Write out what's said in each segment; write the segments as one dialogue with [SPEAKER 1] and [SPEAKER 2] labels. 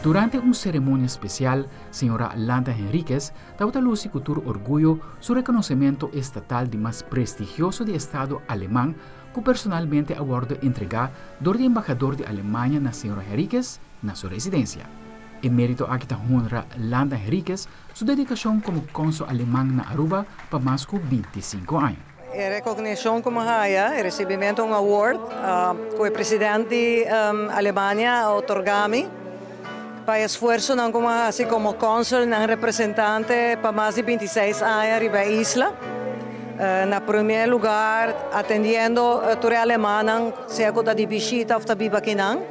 [SPEAKER 1] Durante un ceremonia special, Señora Landa Henriquez tabata luci cu tur orguyo su reconocemento estatal di mas prestigioso di estado Aleman cu personalmente a wordo entrega dor di embahador di Alemania na Señora Henriquez na su residencia. E merito aki ta honra Landa Henriquez su dedicacion como consul Aleman na Aruba pa mas cu 25 aña.
[SPEAKER 2] E rekognishon ku mi haya, e resibimentu un award ku e president di Alemania a otorgá mi pa e esfuersonan ku mi a hasi komo kònsel, nan representante pa mas di 26 aña riba e isla. Na promé lugar atendiendo tur e alemannan, sea ku ta di bishita òf ta biba akinan,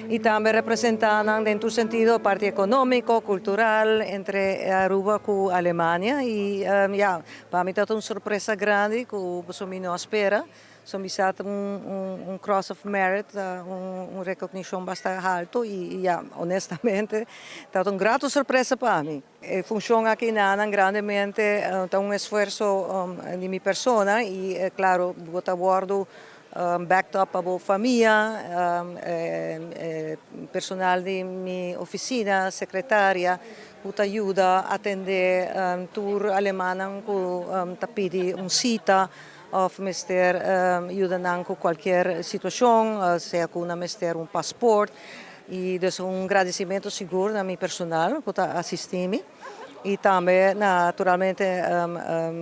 [SPEAKER 2] i tambe representá nan den tur sentido, parti ekonómiko, kultural, entre Aruba ku Alemania. I ya, Pa mi ta un sorpresa grandi ku boso mi no a spera. So mi sa ta un Cross of Merit, un rekognishon basta haltu i ya, honestamente ta un grato sorpresa pa mi. E funshon aki nanan grandemente ta un esfuerso di mi persona i klaro bo ta wòrdu backed up pa bo famia, personal di mi ofisina, sekretaria ku ta yuda atendé tur alemannan ku ta pidi un sita òf mester yuda nan ku kualkier situashon, sea ku nan mester un pasport. I dus un gradisimentu sigur na mi personal ku ta asistí mi i tambe naturalmente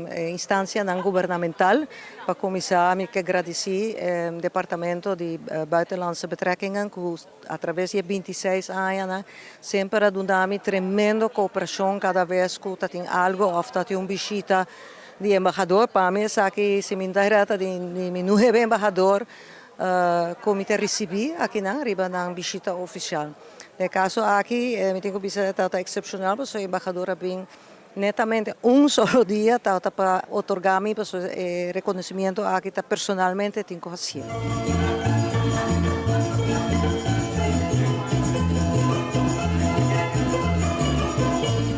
[SPEAKER 2] e instansianan gubernamental. Pa kuminsá mi ke gradisí e Departamento di Buitenlandse Betrekkingen ku Atraves di e 26 añanan semper a duna mi tremendo kooperashon kada bes ku ta tin algu òf ta tin un bishita di embahador. Pa mi esaki si mi no ta reta di mi nuebe embahador ku mi ta risibí akinan riba nan bishita ofisial. Den e kaso aki mi tin ku bisa ta ta eksepshonal pasobra e embahador a bin netamente un solo dia tabata pa otorgá mi pasobra e rekonosimiento aki ta personalmente tin ku hasié.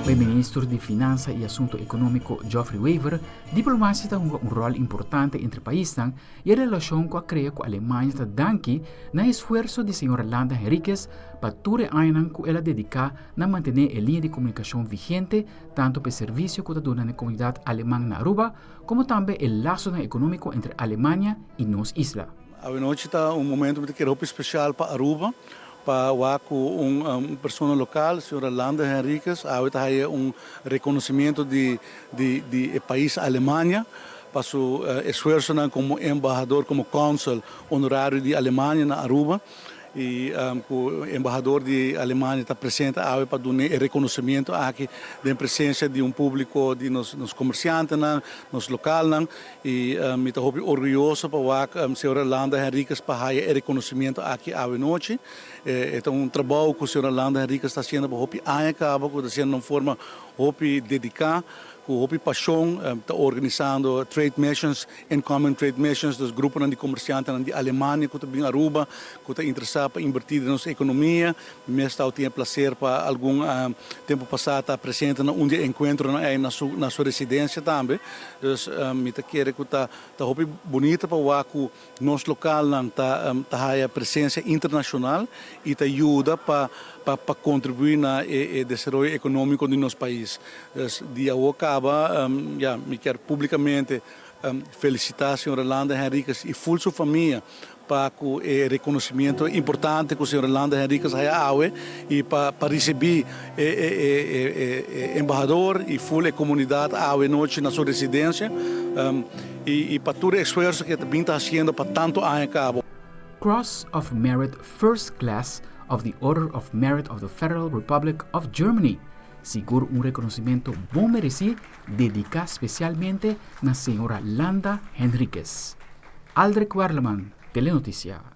[SPEAKER 1] Pa e minister di Finansa i Asunto Ekonómiko Geoffrey Wever, diplomasia ta hunga un ròl importante entre paisnan i e relashon ku a krea ku Alemania ta danki na e esfuerso di señor Landa Henriquez pa tur e añanan ku el a dediká na mantené e liña di komunikashon vigente tantu pa e servisio ku ta duna na e komunidat aleman na Aruba komo tambe e lasonan ekonómiko entre Alemania i nos isla.
[SPEAKER 3] Awenochi ta un momento mi ta kere hopi spesial pa Aruba, pa wak ku un persona lokal, señora Landa Henriquez, awe ta haya un rekonosimiento di di di e pais Alemania pa su esfuersonan komo embahador, komo kònsel honorario di Alemania na Aruba. I ku embahador di Alemania ta presente awe pa dun'é e rekonosimiento aki den presensia di un públiko di nos nos komersiantenan, nos lokalnan. I mi ta hopi orguyoso pa wak señora Landa Henriquez pa haya e rekonosimiento aki awe nochi. E ta un trabou ku señora Landa Henriquez ta hasiendo pa hopi aña kaba, ku ta hasiendo na un forma hopi dediká, ku hopi pashon, ta organisando trade missions, incoming trade missions, dus gruponan di komersiantenan di Alemania ku ta bin Aruba, ku ta interesá pa inbertí den nos ekonomia. Mi mes tau tin e plaser pa algun tempu pasá ta presente na un di e enkuentronan ei na su na su residensia tambe. Dus mi ta kere ku ta ta hopi bunita pa wak ku Nos lokalnan ta ta haya presensia internashonal i ta yuda pa pa pa kontribuí na e e desaroyo ekonómiko di nos pais. Dus di awor kaba ya mi kier públikamente felisitá señor Rolando Henriquez i ful su famia pa ku e rekonosimiento importante ku señor Rolando Henriquez haya awe i pa pa risibí e e e e e embahador i ful e komunidat awe nochi na su residensia. I pa tur e esfuerso ku e ta bin ta hasiendo pa tantu aña kaba.
[SPEAKER 1] Cross of Merit First Class of the Order of Merit of the Federal Republic of Germany, sigur un rekonosimento bon meresí dediká spesialmente na señora Landa Henriquez. Aldrich Werleman, Telenoticia.